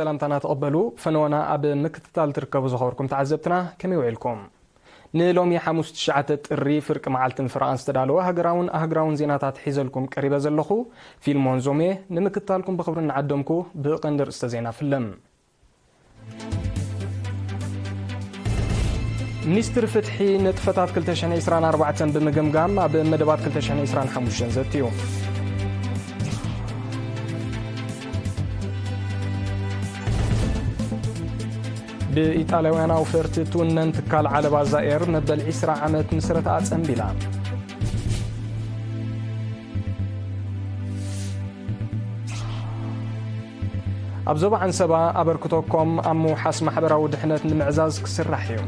ሰላምታና ተቐበሉ። ፈነወና ኣብ ምክትታል ትርከቡ ዝኸበርኩም ተዓዘብትና ከመይ ውዒልኩም? ንሎሚ ሓሙስ ትሽዓተ ጥሪ ፍርቂ መዓልትን ፍርቓን ዝተዳለወ ሃገራውን ኣህግራውን ዜናታት ሒዘልኩም ቀሪበ ዘለኹ ፊልሞን ዞሜ። ንምክትታልኩም ብኽብሪ እናዓደምኩ ብቐንዲ ርእስተ ዜና ፍልም። ሚኒስትሪ ፍትሒ ንጥፈታት ክልተ ሽሕን ዕስራን ኣርባዕተን ብምግምጋም ኣብ መደባት ክልተ ሽሕን ዕስራን ሓሙሽተን ዘትዩ። ብኢጣልያውያን ኣውፈርቲ ትውነን ትካል ዓለባ ዛኤር መበል ዕስራ ዓመት ምስረታ ኣጸንቢላ። ኣብ ዞባ ዓንሰባ ኣበርክቶኮም ኣብ ምውሓስ ማሕበራዊ ድሕነት ንምዕዛዝ ክስራሕ እዩ።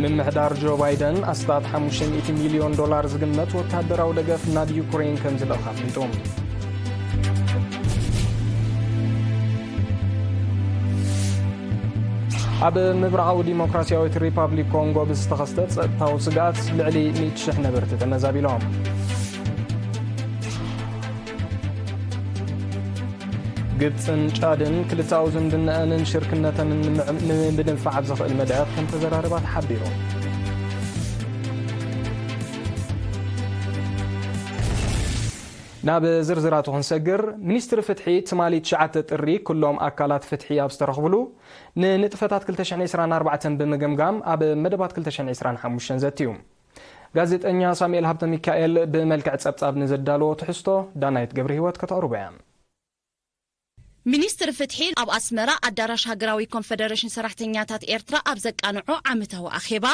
ምምሕዳር ጆ ባይደን ኣስታት ሓሙሽተ ሚእቲ ሚልዮን ዶላር ዝግመት ወታደራዊ ደገፍ ናብ ዩክሬን ከም ዝልእኽ ኣፍሊጡ። ኣብ ምብራቓዊ ዲሞክራሲያዊት ሪፓብሊክ ኮንጎ ብዝተኸስተ ጸጥታዊ ስግኣት ልዕሊ ሚእቲ ሽሕ ነበርቲ ተመዛቢሎም። ግብጽን ጫድን ክልተኣዊ ዝምድናኣንን ሽርክነተንን ንምዕ-፣ ንምድንፋዕ ኣብ ዘኽእል መዳያት ከም ተዘራረባ ተሓቢሩ። ናብ ዝርዝራቱ ክንሰግር፣ ሚኒስትሪ ፍትሒ ትማሊ ትሽዓተ ጥሪ ኩሎም ኣካላት ፍትሒ ኣብ ዝተረኽብሉ ንንጥፈታት ክልተ ሽሕን ዕስራን ኣርባዕተን ብምግምጋም ኣብ መደባት ክልተ ሽሕን ዕስራን ሓሙሽተን ዘትዩ። ጋዜጠኛ ሳሙኤል ሃብተ ሚካኤል ብመልክዕ ጸብጻብ ንዘዳለዎ ትሕዝቶ ዳናይት ገብረ ህይወት ከተቕርቦ እያ። ሚኒስትሪ ፍትሒ ኣብ ኣስመራ ኣዳራሽ ሃገራዊ ኮንፈደሬሽን ሰራሕተኛታት ኤርትራ ኣብ ዘቃንዖ ዓመታዊ ኣኼባ፣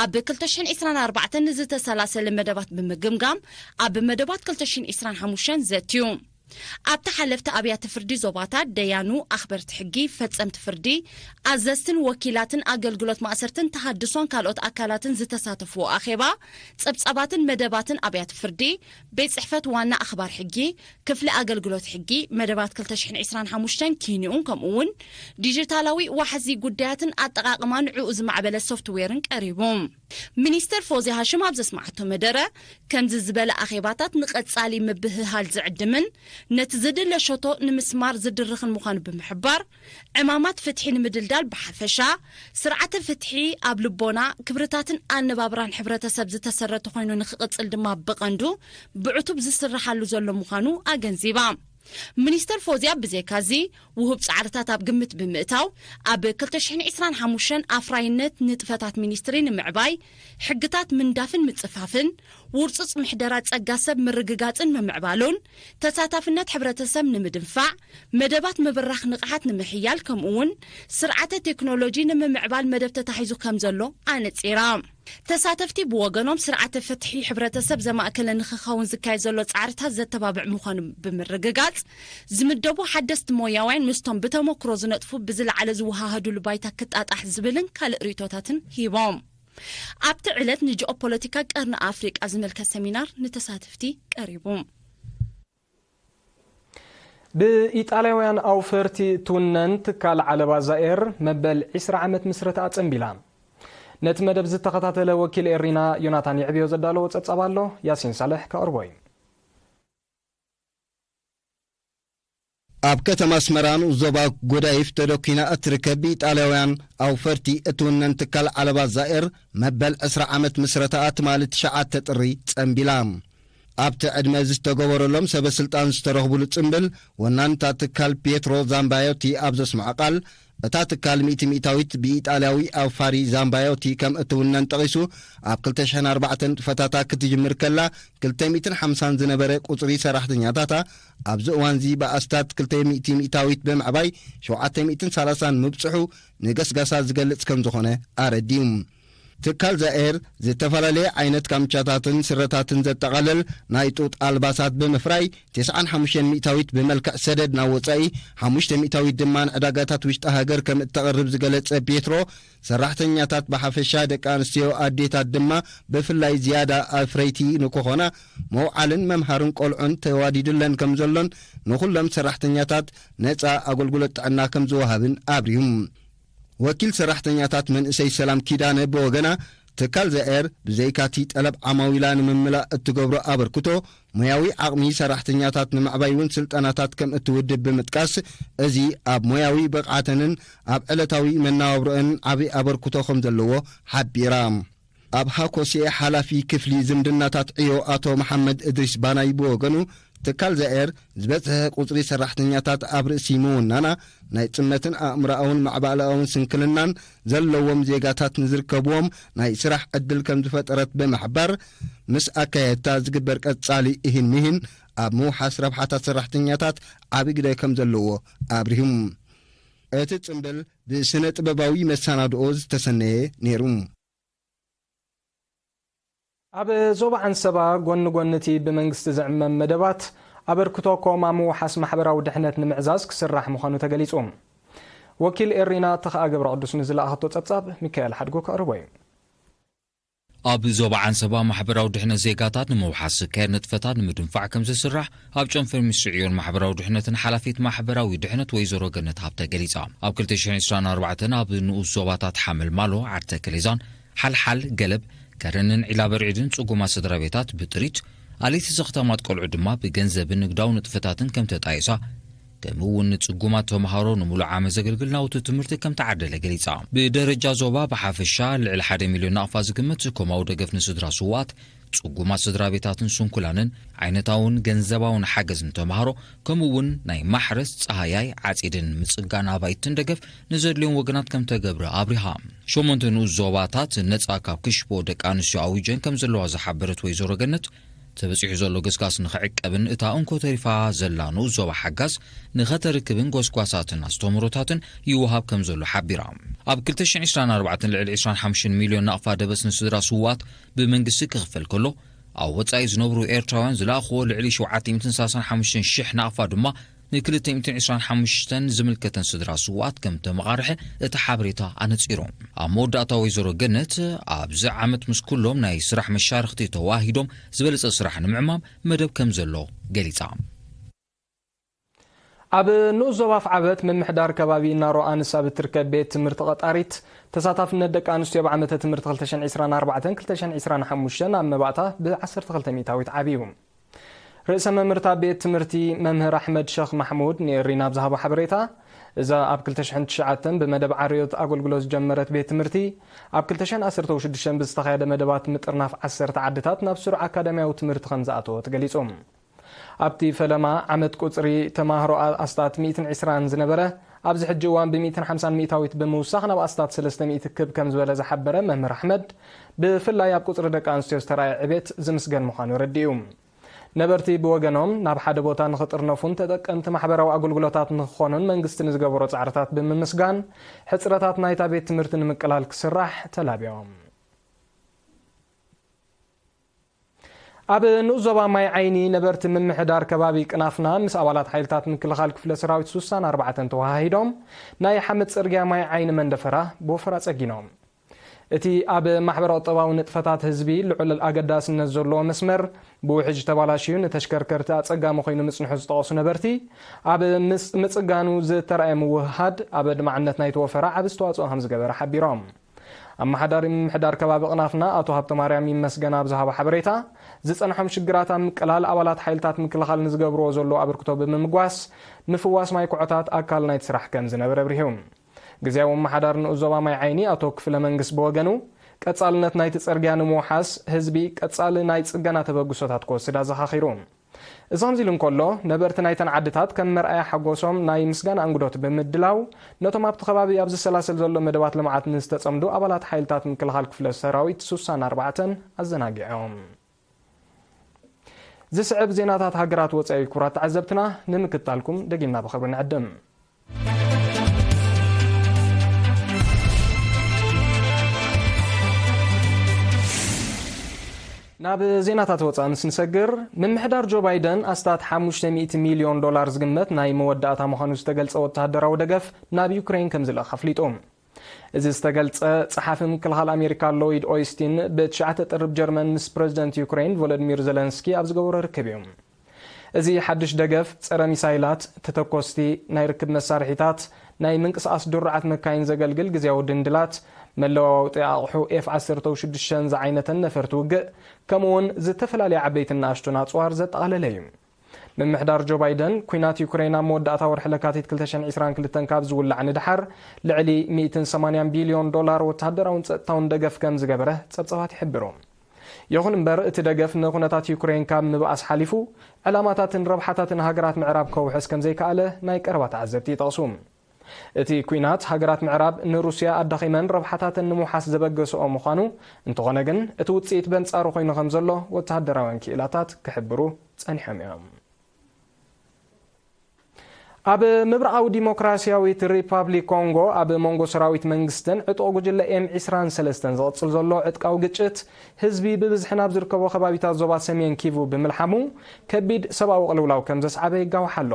ኣብ ክልተ ሽሕን ዕስራን ኣርባዕተን ንዝተሰላሰለ መደባት ብምግምጋም፣ ኣብ መደባት ክልተ ሽሕን ዕስራን ሓሙሽተን ዘትዩ። ኣብቲ ሓለፍቲ ኣብያተ ፍርዲ ዞባታት፣ ደያኑ፣ ኣኽበርቲ ሕጊ፣ ፈጸምቲ ፍርዲ፣ ኣዘዝትን ወኪላትን ኣገልግሎት ማእሰርትን ተሃድሶን ካልኦት ኣካላትን ዝተሳተፍዎ ኣኼባ፣ ጸብጻባትን መደባትን ኣብያተ ፍርዲ፣ ቤት ጽሕፈት ዋና ኣኽባር ሕጊ፣ ክፍሊ ኣገልግሎት ሕጊ፣ መደባት ክልተ ሽሕን ዕስራን ሓሙሽተን ኪንኡን ከምኡ እውን ዲጂታላዊ ዋሕዚ ጉዳያትን ኣጠቓቕማ ንዕኡ ዝማዕበለ ሶፍትዌርን ቀሪቡ። ሚኒስተር ፎዝያ ሃሽም ኣብ ዘስመዓቶ መደረ፣ ከምዚ ዝበለ ኣኼባታት ንቐጻሊ ምብህሃል ዝዕድምን ነቲ ዝድለ ሸቶ ንምስማር ዝድርኽን ምዃኑ ብምሕባር፣ ዕማማት ፍትሒ ንምድልዳል ብሓፈሻ፣ ስርዓተ ፍትሒ ኣብ ልቦና፣ ክብርታትን ኣነባብራን ሕብረተሰብ ዝተሰረተ ኮይኑ ንኽቕጽል ድማ ብቐንዱ ብዕቱብ ዝስርሓሉ ዘሎ ምዃኑ ኣገንዚባ። ሚኒስተር ፎዝያ ብዘይካዚ፣ ውሁብ ጻዕርታት ኣብ ግምት ብምእታው፣ ኣብ ክልተ ሽሕን ዕስራን ሓሙሽተን ኣፍራይነት ንጥፈታት ሚኒስትሪ ንምዕባይ፣ ሕግታት ምንዳፍን ምጽፋፍን፣ ውርጹጽ ምሕደራ ጸጋ ሰብ ምርግጋጽን ምምዕባሉን፣ ተሳታፍነት ሕብረተሰብ ንምድንፋዕ፣ መደባት ምብራኽ ንቕሓት ንምሕያል፣ ከምኡውን ስርዓተ ቴክኖሎጂ ንምምዕባል መደብ ተታሒዙ ከም ዘሎ ኣነጺራ። ተሳተፍቲ ብወገኖም፣ ስርዓተ ፍትሒ ሕብረተሰብ ዘማእከለ ንኽኸውን ዝካየድ ዘሎ ጻዕርታት ዘተባብዕ ምዃኑ ብምርግጋጽ፣ ዝምደቡ ሓደስቲ ሞያውያን ምስቶም ብተመክሮ ዝነጥፉ ብዝለዓለ ዝወሃሃዱሉ ባይታ ክጣጣሕ ዝብልን ካልእ ርእይቶታትን ሂቦም። ኣብቲ ዕለት ንጂኦፖለቲካ ቀርኒ ኣፍሪቃ ዝምልከት ሰሚናር ንተሳተፍቲ ቀሪቡ። ብኢጣልያውያን ኣውፈርቲ ትውነን ትካል ዓለባ ዛኤር መበል ዕስራ ዓመት ምስረታ ኣጸንቢላ። ነቲ መደብ ዝተኸታተለ ወኪል ኤሪና ዮናታን የዕብዮ ዘዳለዎ ጸብጻብ ኣሎ፣ ያሲን ሳልሕ ከቕርቦ እዩ። ኣብ ከተማ ኣስመራ ንኡስ ዞባ ጎዳይፍ ተደኲና እትርከብ ብኢጣልያውያን ኣውፈርቲ እትውነን ትካል ዓለባ ዛኤር መበል ዕስራ ዓመት ምስረታኣ ትማሊ ትሽዓተ ጥሪ ጸንቢላ። ኣብቲ ዕድመ ዝተገበረሎም ሰበ ስልጣን ዝተረኽቡሉ ጽምብል፣ ወናንታ ትካል ፒየትሮ ዛምባዮቲ ኣብ ዘስምዖ ቃል፣ እታ ትካል ሚእቲ ሚእታዊት ብኢጣልያዊ ኣውፋሪ ዛምባዮቲ ከም እትውነን ጠቒሱ፣ ኣብ ክልተ ሽሕን ኣርባዕተን ንጥፈታታ ክትጅምር ከላ፣ ክልተ ሚእትን ሓምሳን ዝነበረ ቁጽሪ ሰራሕተኛታታ፣ ኣብዚ እዋንዚ ብኣስታት ክልተ ሚእቲ ሚእታዊት ብምዕባይ፣ ሸውዓተ ሚእትን ሰላሳን ምብጽሑ፣ ንገስጋሳ ዝገልጽ ከም ዝኾነ ኣረዲኡ። ትካል ዛኤር ዝተፈላለየ ዓይነት ካምቻታትን ስረታትን ዘጠቓልል ናይ ጡጥ ኣልባሳት ብምፍራይ፣ ተስዓን ሓሙሽተን ሚእታዊት ብመልክዕ ሰደድ ናብ ወጻኢ፣ ሓሙሽተ ሚእታዊት ድማ ንዕዳጋታት ውሽጢ ሃገር ከም እተቕርብ ዝገለጸ ፔትሮ፣ ሰራሕተኛታት ብሓፈሻ፣ ደቂ ኣንስትዮ ኣዴታት ድማ ብፍላይ ዝያዳ ኣፍረይቲ ንክኾና፣ መውዓልን መምሃርን ቆልዑን ተዋዲዱለን ከም ዘሎን ንኹሎም ሰራሕተኛታት ነጻ ኣገልግሎት ጥዕና ከም ዝወሃብን ኣብሪሁ። ወኪል ሰራሕተኛታት መንእሰይ ሰላም ኪዳነ ብወገና፣ ትካል ዘኤር ብዘይካቲ ጠለብ ዓማዊላ ንምምላእ እትገብሮ ኣበርክቶ፣ ሞያዊ ዓቕሚ ሰራሕተኛታት ንምዕባይ እውን ስልጠናታት ከም እትውድብ ብምጥቃስ፣ እዚ ኣብ ሞያዊ ብቕዓተንን ኣብ ዕለታዊ መነባብሮአንን ዓቢ ኣበርክቶ ከም ዘለዎ ሓቢራ። ኣብ ሃኮሲኤ ሓላፊ ክፍሊ ዝምድናታት ዕዮ ኣቶ መሓመድ እድሪስ ባናይ ብወገኑ፣ ትካል ዘኤር ዝበጽሐ ቁጽሪ ሰራሕተኛታት ኣብ ርእሲ ምውናና፣ ናይ ጽመትን ኣእምሮኣውን ማዕባልኣውን ስንክልናን ዘለዎም ዜጋታት ንዝርከብዎም ናይ ስራሕ ዕድል ከም ዝፈጠረት ብምሕባር፣ ምስ ኣካየድታ ዝግበር ቀጻሊ እሂን ምሂን ኣብ ምውሓስ ረብሓታት ሰራሕተኛታት ዓቢ ግደ ከም ዘለዎ ኣብሪሁ። እቲ ጽምብል ብስነ ጥበባዊ መሰናድኦ ዝተሰነየ ነይሩ። ኣብ ዞባ ዓንሰባ ጎኒ ጎኒ እቲ ብመንግስቲ ዝዕመም መደባት ኣበርክቶ ኮማ ምውሓስ ማሕበራዊ ድሕነት ንምዕዛዝ ክስራሕ ምዃኑ ተገሊጹ። ወኪል ኤሪና ተኽኣ ገብረ ቅዱስ ንዝለኣኸቶ ጸብጻብ ሚካኤል ሓድጎ ከቕርቦ እዩ። ኣብ ዞባ ዓንሰባ ማሕበራዊ ድሕነት ዜጋታት ንምውሓስ ዝካየድ ንጥፈታት ንምድንፋዕ ከም ዝስራሕ ኣብ ጨንፈር ሚኒስትሪ ዕዮን ማሕበራዊ ድሕነትን ሓላፊት ማሕበራዊ ድሕነት ወይዘሮ ገነት ሃብተ ገሊጻ። ኣብ ክልተ ሽሕን ዕስራን ኣርባዕተን ኣብ ንኡስ ዞባታት ሓመልማሎ፣ ዓዲ ተከሌዛን ሓልሓል፣ ገለብ፣ ከረንን ዒላ በርዒድን ጽጉማት ስድራ ቤታት ብጥሪት፣ ኣሌት ዘኽታማት ቆልዑ ድማ ብገንዘብን ንግዳዊ ንጥፈታትን ከም ተጣየሳ፣ ከምኡ እውን ንጽጉማት ተምሃሮ ንምሉእ ዓመት ዘገልግል ናውቲ ትምህርቲ ከም ተዓደለ ገሊጻ። ብደረጃ ዞባ ብሓፈሻ ልዕሊ ሓደ ሚልዮን ናቕፋ ዝግመት ኮማዊ ደገፍ ንስድራ ስውኣት፣ ጽጉማት ስድራ ቤታትን ስንኩላንን፣ ዓይነታውን ገንዘባውን ሓገዝ ንተምሃሮ፣ ከምኡ እውን ናይ ማሕረስ፣ ጸሃያይ፣ ዓጺድን ምጽጋን ኣባይትን ደገፍ ንዘድልዮም ወገናት ከም ተገብረ ኣብሪሃ። ሸሞንተ ንኡስ ዞባታት ነጻ ካብ ክሽቦ ደቂ ኣንስትዮ ኣዊጀን ከም ዘለዋ ዝሓበረት ወይዘሮ ገነት፣ ተበጺሑ ዘሎ ገስጋስ ንኽዕቀብን እታ እንኮ ተሪፋ ዘላ ንኡስ ዞባ ሓጋዝ ንኸተርክብን ጎስጓሳትን ኣስተምህሮታትን ይወሃብ ከም ዘሎ ሓቢራ። ኣብ ክልተ ሽሕን ዕስራን ኣርባዕተን ልዕሊ ዕስራን ሓሙሽተን ሚልዮን ናቕፋ ደበስ ንስድራ ስውኣት ብመንግስቲ ክኽፈል ከሎ፣ ኣብ ወጻኢ ዝነብሩ ኤርትራውያን ዝለኣኽዎ ልዕሊ ሸውዓተ ሚእትን ሰላሳን ሓሙሽተን ሽሕ ናቕፋ ድማ ንክልተ ሚእትን ዕስራን ሓሙሽተን ዝምልከተን ስድራ ስውኣት ከም ተመቓርሐ እቲ ሓበሬታ ኣነጺሩ። ኣብ መወዳእታ ወይዘሮ ገነት፣ ኣብዚ ዓመት ምስ ኩሎም ናይ ስራሕ መሻርኽቲ ተዋሂዶም ዝበለጸ ስራሕ ንምዕማም መደብ ከም ዘሎ ገሊጻ። ኣብ ንኡስ ዞባ ኣፍዓበት ምምሕዳር ከባቢ ናሮ ኣንስ ኣብ እትርከብ ቤት ትምህርቲ ቀጣሪት፣ ተሳታፍነት ደቂ ኣንስትዮ ኣብ ዓመተ ትምህርቲ ክልተ ሽሕን ዕስራን ኣርባዕተን ክልተ ሽሕን ዕስራን ሓሙሽተን ኣብ መባእታ ብ ዓሰርተ ክልተ ሚእታዊት ዓብዩ። ርእሰ መምህርታ ቤት ትምህርቲ መምህር ኣሕመድ ሸኽ ማሕሙድ ንኤሪና ኣብ ዝሃቦ ሓበሬታ፣ እዛ ኣብ ክልተ ሽሕን ትሽዓተን ብመደብ ዓርዮት ኣገልግሎት ዝጀመረት ቤት ትምህርቲ፣ ኣብ ክልተ ሽሕን ዓሰርተ ሽዱሽተን ብዝተኻየደ መደባት ምጥርናፍ ዓሰርተ ዓድታት ናብ ስሩዕ ኣካዳሚያዊ ትምህርቲ ከም ዝኣተወት ገሊጹ። ኣብቲ ፈለማ ዓመት ቁጽሪ ተማሃሮ ኣ-፣ ኣስታት ሚእትን ዕስራን ዝነበረ፣ ኣብዚ ሕጂ እዋን ብ ሚእትን ሓምሳን ሚእታዊት ብምውሳኽ ናብ ኣስታት ሰለስተ ሚእቲ ክብ ከም ዝበለ ዝሓበረ መምህር ኣሕመድ፣ ብፍላይ ኣብ ቁጽሪ ደቂ ኣንስትዮ ዝተራእየ ዕቤት ዝምስገን ምዃኑ ኣረዲኡ። ነበርቲ ብወገኖም፣ ናብ ሓደ ቦታ ንኽጥርነፉን ተጠቀምቲ ማሕበራዊ ኣገልግሎታት ንኽኾኑን መንግስቲ ንዝገበሮ ጻዕርታት ብምምስጋን፣ ሕጽረታት ናይታ ቤት ትምህርቲ ንምቅላል ክስራሕ ተላብዮም። ኣብ ንኡስ ዞባ ማይ ዓይኒ ነበርቲ ምምሕዳር ከባቢ ቅናፍና ምስ ኣባላት ሓይልታት ምክልኻል ክፍለ ሰራዊት ሱሳን ኣርባዕተን ተወሃሂዶም ናይ ሓመድ ጽርግያ ማይ ዓይኒ መንደፈራ ብወፈራ ጸጊኖም። እቲ ኣብ ማሕበረ ቁጠባዊ ንጥፈታት ህዝቢ ልዑል ኣገዳስነት ዘለዎ መስመር ብውሕጅ ተባላሽዩ ንተሽከርከርቲ ኣጸጋሚ ኮይኑ ምጽንሑ ዝጠቐሱ ነበርቲ፣ ኣብ ምስ-፣ ምጽጋኑ ዝተራእየ ምውህሃድ ኣብ ኣድማዕነት ናይቲ ወፈራ ዓቢ ኣስተዋጽኦ ከም ዝገበረ ሓቢሮም። ኣመሓዳሪ ምምሕዳር ከባቢ ቅናፍና ኣቶ ሃብተማርያም ይመስገን ኣብ ዝሃቦ ሓበሬታ፣ ዝጸንሖም ሽግራት ኣብ ምቅላል ኣባላት ሓይልታት ምክልኻል ንዝገብርዎ ዘለዉ ኣበርክቶ ብምምጓስ፣ ምፍዋስ ማይ ኩዖታት ኣካል ናይቲ ስራሕ ከም ዝነበረ ኣብሪሁ። ግዝያዊ ኣመሓዳሪ ንኡስ ዞባ ማይ ዓይኒ ኣቶ ክፍለ መንግስ ብወገኑ፣ ቀጻልነት ናይቲ ጽርግያ ንምውሓስ ህዝቢ ቀጻሊ ናይ ጽገና ተበግሶታት ክወስድ ኣዘኻኺሩ። እዚ ከምዚ ኢሉ እንከሎ፣ ነበርቲ ናይተን ዓድታት ከም መርኣያ ሓጎሶም ናይ ምስጋና እንግዶት ብምድላው፣ ነቶም ኣብቲ ከባቢ ኣብ ዝሰላሰል ዘሎ መደባት ልምዓት ንዝተጸምዱ ኣባላት ሓይልታት ምክልኻል ክፍለ ሰራዊት ሱሳን ኣርባዕተን ኣዘናጊዖም። ዝስዕብ ዜናታት ሃገራት ወጻኢ ክቡራት ተዓዘብትና ንምክታልኩም ደጊምና ብኽብሪ ንዕድም። ናብ ዜናታት ወጻኢ ምስ ንሰግር፣ ምምሕዳር ጆ ባይደን ኣስታት ሓሙሽተ ሚእቲ ሚልዮን ዶላር ዝግመት ናይ መወዳእታ ምዃኑ ዝተገልጸ ወተሃደራዊ ደገፍ ናብ ዩክሬን ከም ዝልእኽ ኣፍሊጡ። እዚ ዝተገልጸ ጸሓፊ ምክልኻል ኣሜሪካ ሎይድ ኦይስቲን ብትሽዓተ ጥሪ ብ ጀርመን ምስ ፕረዚደንት ዩክሬን ቮሎዲሚር ዘለንስኪ ኣብ ዝገበሮ ርክብ እዩ። እዚ ሓድሽ ደገፍ ጸረ ሚሳይላት፣ ተተኮስቲ፣ ናይ ርክብ መሳርሒታት፣ ናይ ምንቅስቓስ ድሩዓት መካይን ዘገልግል ግዝያዊ ድንድላት፣ መለዋወጢ ኣቕሑ ኤፍ ዓሰርተ ሽዱሽተ ዝዓይነተን ነፈርቲ ውግእ፣ ከምኡውን ዝተፈላለዩ ዓበይትን ንኣሽቱን ኣጽዋር ዘጠቓለለ እዩ። ምምሕዳር ጆ ባይደን፣ ኲናት ዩክሬን ኣብ መወዳእታ ወርሒ ለካቲት ክልተ ሽሕን ዕስራን ክልተን ካብ ዝውላዕ ንደሓር፣ ልዕሊ ሚእትን ሰማንያን ቢልዮን ዶላር ወተሃደራውን ጸጥታውን ደገፍ ከም ዝገበረ ጸብጻባት ይሕብሩ። ይኹን እምበር፣ እቲ ደገፍ ንኹነታት ዩክሬን ካብ ምብኣስ ሓሊፉ፣ ዕላማታትን ረብሓታትን ሃገራት ምዕራብ ከውሕስ ከም ዘይከኣለ ናይ ቀረባ ተዓዘብቲ ይጠቕሱ። እቲ ኲናት፣ ሃገራት ምዕራብ ንሩስያ ኣዳኺመን ረብሓታተን ንምውሓስ ዘበገሰኦ ምዃኑ፣ እንተኾነ ግን፣ እቲ ውጽኢት በንጻሩ ኮይኑ ከም ዘሎ ወተሃደራውያን ክኢላታት ክሕብሩ ጸኒሖም እዮም። ኣብ ምብራቓዊ ዲሞክራሲያዊት ሪፓብሊክ ኮንጎ፣ ኣብ መንጎ ሰራዊት መንግስትን ዕጡቕ ጉጅለ ኤም ዕስራን ሰለስተን ዝቕጽል ዘሎ ዕጥቃዊ ግጭት፣ ህዝቢ ብብዝሒ ናብ ዝርከቦ ከባቢታት ዞባ ሰሜን ኪቩ ብምልሓሙ፣ ከቢድ ሰብኣዊ ቅልውላው ከም ዘስዓበ ይጋዋሕ ኣሎ።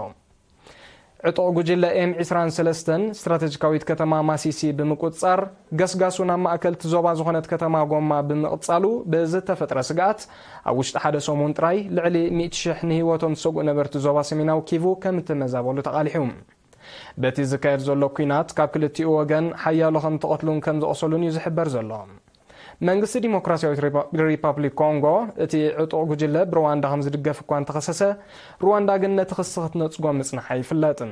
ዕጡቕ ጉጅለ ኤም ዕስራን ሰለስተን ስትራተጂካዊት ከተማ ማሲሲ ብምቁጽጻር፣ ገስጋሱ ናብ ማእከልቲ ዞባ ዝኾነት ከተማ ጎማ ብምቕጻሉ ብዝተፈጥረ ስግኣት፣ ኣብ ውሽጢ ሓደ ሰሙን ጥራይ ልዕሊ ሚእቲ ሽሕ ንህይወቶም ዝሰግኡ ነበርቲ ዞባ ሰሜናዊ ኪቩ ከም እተመዛበሉ ተቓሊሑ። በቲ ዝካየድ ዘሎ ኲናት፣ ካብ ክልቲኡ ወገን ሓያሎ ከም ተቐትሉን ከም ዝቖሰሉን እዩ ዝሕበር ዘሎ። መንግስቲ ዲሞክራሲያዊት ሪፓ-፣ ሪፓብሊክ ኮንጎ፣ እቲ ዕጡቕ ጉጅለ ብሩዋንዳ ከም ዝድገፍ እኳ እንተኸሰሰ፣ ሩዋንዳ ግን ነቲ ክሲ ክትነጽጎ ምጽንሓ ኣይፍለጥን።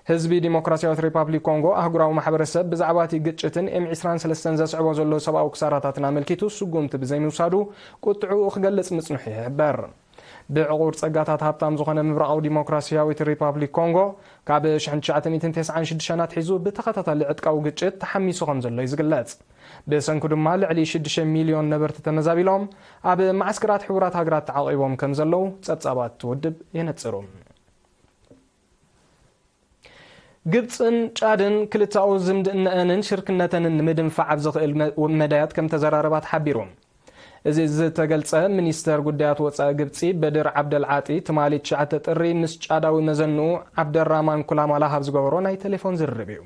ህዝቢ ዲሞክራሲያዊት ሪፓብሊክ ኮንጎ፣ ኣህጉራዊ ማሕበረሰብ ብዛዕባ እቲ ግጭትን ኤም ዕስራን ሰለስተን ዘስዕቦ ዘሎ ሰብኣዊ ክሳራታትን ኣመልኪቱ ስጉምቲ ብዘይምውሳዱ ቁጥዕኡ ክገልጽ ምጽንሑ ይሕበር። ብዕቑር ጸጋታት ሃብታም ዝኾነ ምብራቓዊ ዲሞክራሲያዊት ሪፓብሊክ ኮንጎ፣ ካብ ሽሕን ትሽዓተ ሚእትን ተስዓን ሽዱሽተን ኣትሒዙ ብተኸታታሊ ዕጥቃዊ ግጭት ተሓሚሱ ከም ዘሎ እዩ ዝግለጽ። ብሰንኩ ድማ ልዕሊ ሽዱሽተ ሚልዮን ነበርቲ ተመዛቢሎም ኣብ መዓስከራት ሕቡራት ሃገራት ተዓቒቦም ከም ዘለዉ ጸብጻባት እቲ ውድብ የነጽሩ። ግብጽን ጫድን ክልተኣዊ ዝምድናኣንን ሽርክነተንን ንምድንፋዕ ኣብ ዝኽእል መ-፣ መዳያት ከም ተዘራረባ ተሓቢሩ። እዚ ዝተገልጸ፣ ሚኒስተር ጉዳያት ወጻኢ ግብጺ በድር ዓብደል ዓጢ ትማሊ ትሽዓተ ጥሪ ምስ ጫዳዊ መዘንኡ ዓብደራማን ኩላማላ ኣብ ዝገበሮ ናይ ቴሌፎን ዝርርብ እዩ።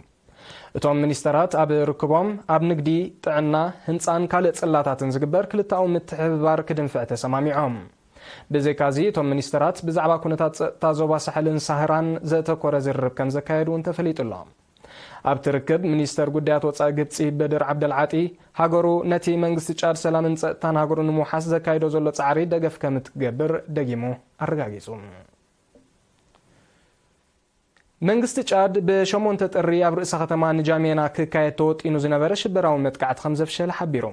እቶም ሚኒስተራት ኣብ ርክቦም፣ ኣብ ንግዲ፣ ጥዕና፣ ህንጻን ካልእ ጽላታትን ዝግበር ክልተኣዊ ምትሕብባር ክድንፍዕ ተሰማሚዖም። ብዘይካዚ፣ እቶም ሚኒስተራት ብዛዕባ ኩነታት ጸጥታ ዞባ ሳሕልን ሳህራን ዘተኮረ ዝርርብ ከም ዘካየዱ እውን ተፈሊጡ ኣሎ። ኣብቲ ርክብ፣ ሚኒስተር ጉዳያት ወጻኢ ግብጺ በድር ዓብደልዓጢ፣ ሃገሩ ነቲ መንግስቲ ጫድ ሰላምን ጸጥታን ሃገሩ ንምውሓስ ዘካይዶ ዘሎ ጻዕሪ ደገፍ ከም እትገብር ደጊሙ ኣረጋጊጹ። መንግስቲ ጫድ ብሸሞንተ ጥሪ ኣብ ርእሰ ከተማ ንጃሜና ክካየድ ተወጢኑ ዝነበረ ሽበራዊ መጥቃዕቲ ከም ዘፍሸለ ሓቢሩ።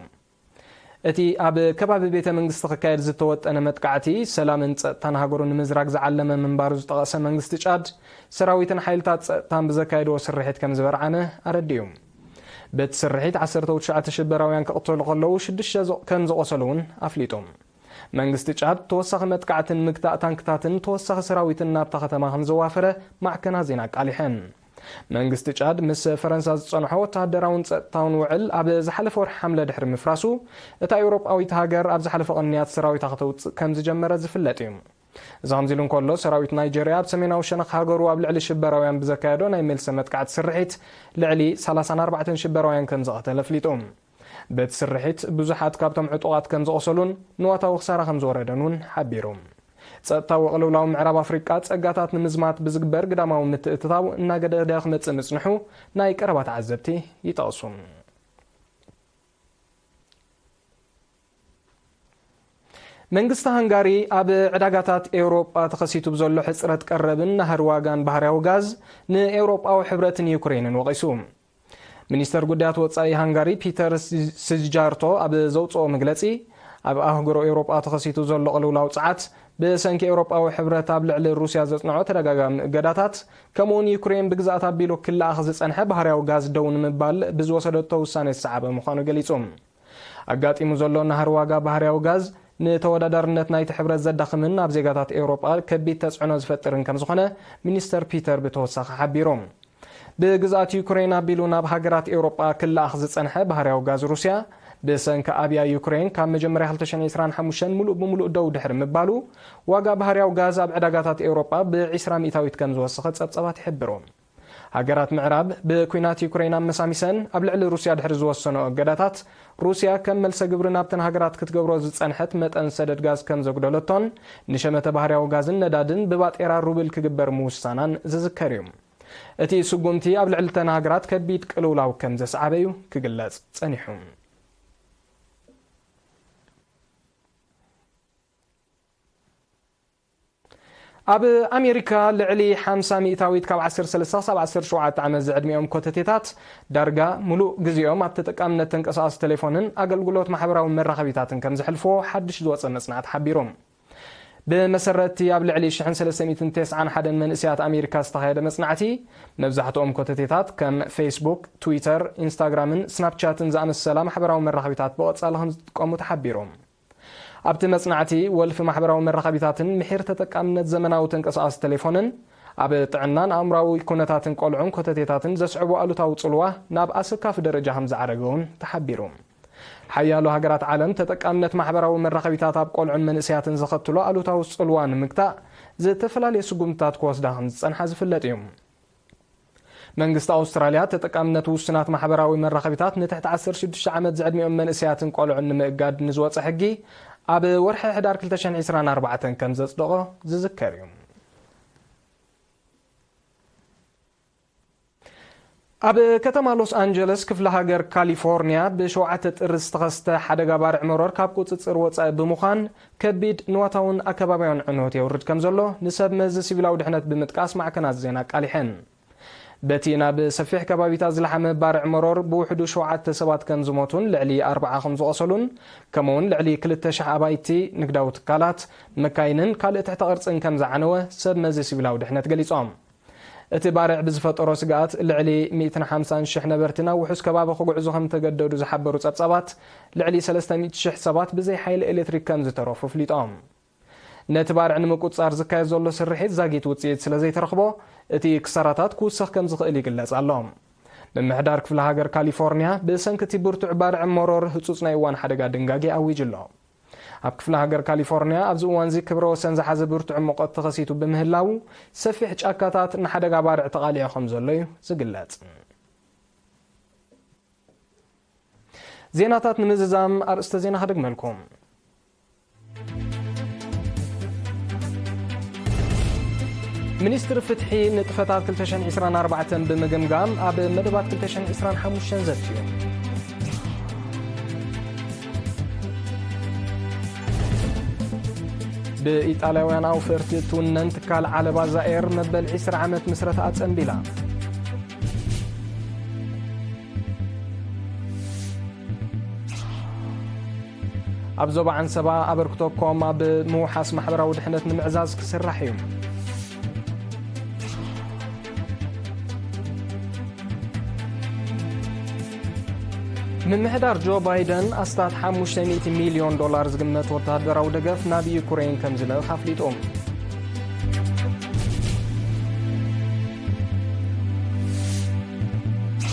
እቲ ኣብ ከባቢ ቤተ መንግስቲ ክካየድ ዝተወጠነ መጥቃዕቲ፣ ሰላምን ጸጥታን ሃገሩ ንምዝራግ ዝዓለመ ምንባሩ ዝጠቐሰ መንግስቲ ጫድ፣ ሰራዊትን ሓይልታት ጸጥታን ብዘካየድዎ ስርሒት ከም ዝበርዓነ ኣረዲኡ። በቲ ስርሒት ዓሰርተ ትሽዓተ ሽበራውያን ክቕተሉ ከለዉ፣ ሽዱሽተ ዞ-፣ ከም ዝቖሰሉ እውን ኣፍሊጡ። መንግስቲ ጫድ ተወሳኺ መጥቃዕትን ምግታእ ታንክታትን ተወሳኺ ሰራዊትን ናብታ ከተማ ከም ዘዋፈረ ማዕከናት ዜና ኣቃሊሐን። መንግስቲ ጫድ ምስ ፈረንሳ ዝጸንሖ ወተሃደራውን ጸጥታውን ውዕል ኣብ ዝሓለፈ ወርሒ ሓምለ ድሕሪ ምፍራሱ፣ እታ ኤውሮጳዊት ሃገር ኣብ ዝሓለፈ ቅንያት ሰራዊታ ከተውጽእ ከም ዝጀመረ ዝፍለጥ እዩ። እዚ ከምዚ ኢሉ እንከሎ፣ ሰራዊት ናይጀርያ ኣብ ሰሜናዊ ሸነኽ ሃገሩ ኣብ ልዕሊ ሽበራውያን ብዘካየዶ ናይ መልሰ መጥቃዕቲ ስርሒት ልዕሊ ሰላሳን ኣርባዕተን ሽበራውያን ከም ዝቐተለ ኣፍሊጡ። በቲ ስርሒት ብዙሓት ካብቶም ዕጡቓት ከም ዝቖሰሉን ንዋታዊ ክሳራ ከም ዝወረደን እውን ሓቢሩ። ጸጥታዊ ቅልውላው ምዕራብ ኣፍሪቃ ጸጋታት ንምዝማት ብዝግበር ግዳማዊ ምትእትታው እናገደደ ክመጽእ ምጽንሑ ናይ ቀረባ ተዓዘብቲ ይጠቕሱ። መንግስቲ ሃንጋሪ ኣብ ዕዳጋታት ኤውሮጳ ተኸሲቱ ብዘሎ ሕጽረት ቀረብን ናህሪ ዋጋን ባህርያዊ ጋዝ ንኤውሮጳዊ ሕብረትን ዩክሬንን ወቒሱ። ሚኒስተር ጉዳያት ወጻኢ ሃንጋሪ ፒተር ሲ-፣ ሲጃርቶ ኣብ ዘውጽኦ መግለጺ፣ ኣብ ኣህጉር ኤውሮጳ ተኸሲቱ ዘሎ ቅልውላው ጸዓት፣ ብሰንኪ ኤውሮጳዊ ሕብረት ኣብ ልዕሊ ሩስያ ዘጽንዖ ተደጋጋሚ እገዳታት፣ ከምኡውን ዩክሬን ብግዝኣት ኣቢሉ ክለኣኽ ዝጸንሐ ባህርያዊ ጋዝ ደው ንምባል ብዝወሰደቶ ውሳኔ ዝሰዓበ ምዃኑ ገሊጹ። ኣጋጢሙ ዘሎ ናህሪ ዋጋ ባህርያዊ ጋዝ ንተወዳዳርነት ናይቲ ሕብረት ዘዳኽምን ኣብ ዜጋታት ኤውሮጳ ከቢድ ተጽዕኖ ዝፈጥርን ከም ዝኾነ ሚኒስተር ፒተር ብተወሳኺ ሓቢሩ። ብግዝኣት ዩክሬን ኣቢሉ ናብ ሃገራት ኤውሮጳ ክለኣኽ ዝጸንሐ ባህርያዊ ጋዝ ሩስያ፣ ብሰንኪ ኣብያ ዩክሬን ካብ መጀመርያ ክልተ ሽሕን ዕስራን ሓሙሽተን ምሉእ ብምሉእ ደው ድሕሪ ምባሉ፣ ዋጋ ባህርያዊ ጋዝ ኣብ ዕዳጋታት ኤውሮጳ ብዒስራ ሚእታዊት ከም ዝወሰኸ ጸብጻባት ይሕብሩ። ሃገራት ምዕራብ ብኲናት ዩክሬን ኣመሳሚሰን ኣብ ልዕሊ ሩስያ ድሕሪ ዝወሰኖ እገዳታት፣ ሩስያ ከም መልሰ ግብሪ ናብተን ሃገራት ክትገብሮ ዝጸንሐት መጠን ሰደድ ጋዝ ከም ዘጉደለቶን ንሸመተ ባህርያዊ ጋዝን ነዳድን ብባጤራ ሩብል ክግበር ምውሳናን ዝዝከር እዩ። እቲ ስጉምቲ ኣብ ልዕሊ እተን ሃገራት ከቢድ ቅልውላው ከም ዘስዓበ እዩ ክግለጽ ጸኒሑ። ኣብ ኣሜሪካ ልዕሊ ሓምሳ ሚእታዊት ካብ ዓሰርተ ሰለስተ ክሳብ ዓሰርተ ሸውዓተ ዓመት ዝዕድሚኦም ኮተቴታት ዳርጋ ሙሉእ ግዜኦም ኣብ ተጠቃምነት ተንቀሳቓሲ ቴሌፎንን ኣገልግሎት ማሕበራዊ መራኸቢታትን ከም ዘሕልፍዎ ሓድሽ ዝወጸ መጽናዕቲ ሓቢሩ። ብመሰረት እቲ ኣብ ልዕሊ ሽሕን ሰለስተ ሚእትን ተስዓን ሓደን መንእሰያት ኣሜሪካ ዝተኻየደ መጽናዕቲ፣ መብዛሕትኦም ኮተቴታት ከም ፌስቡክ፣ ትዊተር፣ ኢንስታግራምን ስናፕቻትን ዝኣመሰላ ማሕበራዊ መራኸቢታት ብቐጻሊ ከም ዝጥቀሙ ተሓቢሩ። ኣብቲ መጽናዕቲ፣ ወልፊ ማሕበራዊ መራኸቢታትን ምሒር ተጠቃምነት ዘመናዊ ተንቀሳቓሲ ቴሌፎንን ኣብ ጥዕናን ኣእምራዊ ኩነታትን ቆልዑን ኮተቴታትን ዘስዕቦ ኣሉታዊ ጽልዋ ናብ ኣሰካፊ ደረጃ ከም ዝዓረገ እውን ተሓቢሩ። ሓያሎ ሃገራት ዓለም ተጠቃምነት ማሕበራዊ መራኸቢታት ኣብ ቆልዑን መንእሰያትን ዘኸትሎ ኣሉታዊ ጽልዋ ንምግታእ ዝተፈላለየ ስጉምትታት ክወስዳ ከም ዝጸንሓ ዝፍለጥ እዩ። መንግስቲ ኣውስትራልያ ተጠቃምነት ውሱናት ማሕበራዊ መራኸቢታት ንትሕቲ ዓሰርተ ሽዱሽተ ዓመት ዝዕድሚኦም መንእሰያትን ቆልዑን ንምእጋድ ንዝወጸ ሕጊ ኣብ ወርሒ ሕዳር ክልተ ሽሕን ዕስራን ኣርባዕተን ከም ዘጽደቖ ዝዝከር እዩ። ኣብ ከተማ ሎስ ኣንጀለስ ክፍለ ሃገር ካሊፎርኒያ ብሸውዓተ ጥሪ ዝተኸስተ ሓደጋ ባርዕ መሮር ካብ ቁጽጽር ወጻኢ ብምዃን ከቢድ ንዋታውን ኣከባቢያውን ዕንወት የውርድ ከም ዘሎ ንሰብ መዚ ሲቪላዊ ድሕነት ብምጥቃስ ማዕከናት ዜና ኣቃሊሐን። በቲ ናብ ሰፊሕ ከባቢታት ዝለሓመ ባርዕ መሮር ብውሕዱ ሸውዓተ ሰባት ከም ዝሞቱን ልዕሊ ኣርብዓ ከም ዝቖሰሉን፣ ከምኡውን ልዕሊ ክልተ ሽሕ ኣባይቲ፣ ንግዳዊ ትካላት፣ መካይንን ካልእ ትሕተ ቅርጽን ከም ዝዓነወ ሰብ መዚ ሲቪላዊ ድሕነት ገሊጾም። እቲ ባርዕ ብዝፈጠሮ ስግኣት ልዕሊ ሚእትን ሓምሳን ሽሕ ነበርቲ ናብ ውሑስ ከባቢ ክጉዕዙ ከም ተገደዱ ዝሓበሩ ጸብጻባት፣ ልዕሊ ሰለስተ ሚእቲ ሽሕ ሰባት ብዘይ ሓይሊ ኤሌክትሪክ ከም ዝተረፉ ኣፍሊጦም። ነቲ ባርዕ ንምቁጽጻር ዝካየድ ዘሎ ስርሒት ዛጊት ውጽኢት ስለ ዘይተረኽቦ፣ እቲ ክሳራታት ክውሰኽ ከም ዝኽእል ይግለጽ ኣሎ። ምምሕዳር ክፍለ ሃገር ካሊፎርኒያ ብሰንኪ እቲ ብርቱዕ ባርዕ መሮር ህጹጽ ናይ እዋን ሓደጋ ድንጋጌ ኣዊጁ ኣሎ። ኣብ ክፍለ ሃገር ካሊፎርኒያ ኣብዚ እዋንዚ ክብረ ወሰን ዝሓዘ ብርቱዕ ሙቐት ተኸሲቱ ብምህላዉ፣ ሰፊሕ ጫካታት ንሓደጋ ባርዕ ተቓሊዑ ከም ዘሎ እዩ ዝግለጽ። ዜናታት ንምዝዛም ኣርእስተ ዜና ክደግመልኩም። ሚኒስትሪ ፍትሒ ንጥፈታት ክልተ ሽሕን ዕስራን ኣርባዕተን ብምግምጋም ኣብ መደባት ክልተ ሽሕን ዕስራን ሓሙሽተን ዘትዩ። ብኢጣልያውያን ኣውፈርቲ እትውነን ትካል ዓለባ ዛኤር መበል ዕስራ ዓመት ምስረታ ኣጸንቢላ። ኣብ ዞባ ዓንሰባ ኣበርክቶ ኮም ኣብ ምውሓስ ማሕበራዊ ድሕነት ንምዕዛዝ ክስራሕ እዩ። ምምሕዳር ጆ ባይደን ኣስታት ሓሙሽተ ሚእቲ ሚልዮን ዶላር ዝግመት ወተሃደራዊ ደገፍ ናብ ዩክሬን ከም ዝልእኽ ኣፍሊጡ።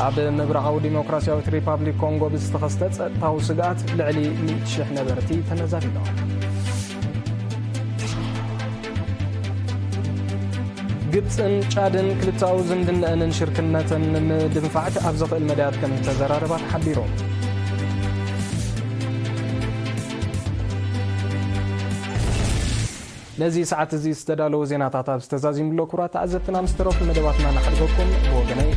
ኣብ ምብራቓዊ ዲሞክራሲያዊት ሪፓብሊክ ኮንጎ ብዝተኸስተ ጸጥታዊ ስግኣት ልዕሊ ሚእቲ ሽሕ ነበርቲ ተመዛቢሎም። ግብጽን ጫድን ክልተኣዊ ዝምድናኣንን ሽርክነተን ንምድንፋዕ ኣብ ዘኽእል መዳያት ከም ዝተዘራረባ ተሓቢሩ። ነዚ ሰዓት እዚ ዝተዳለዉ ዜናታት ኣብ ዝተዛዚምሎ፣ ክቡራት ተዓዘብትና፣ ምስ ተረፉ መደባትና ንሓድገኩም። ብወገነይ፣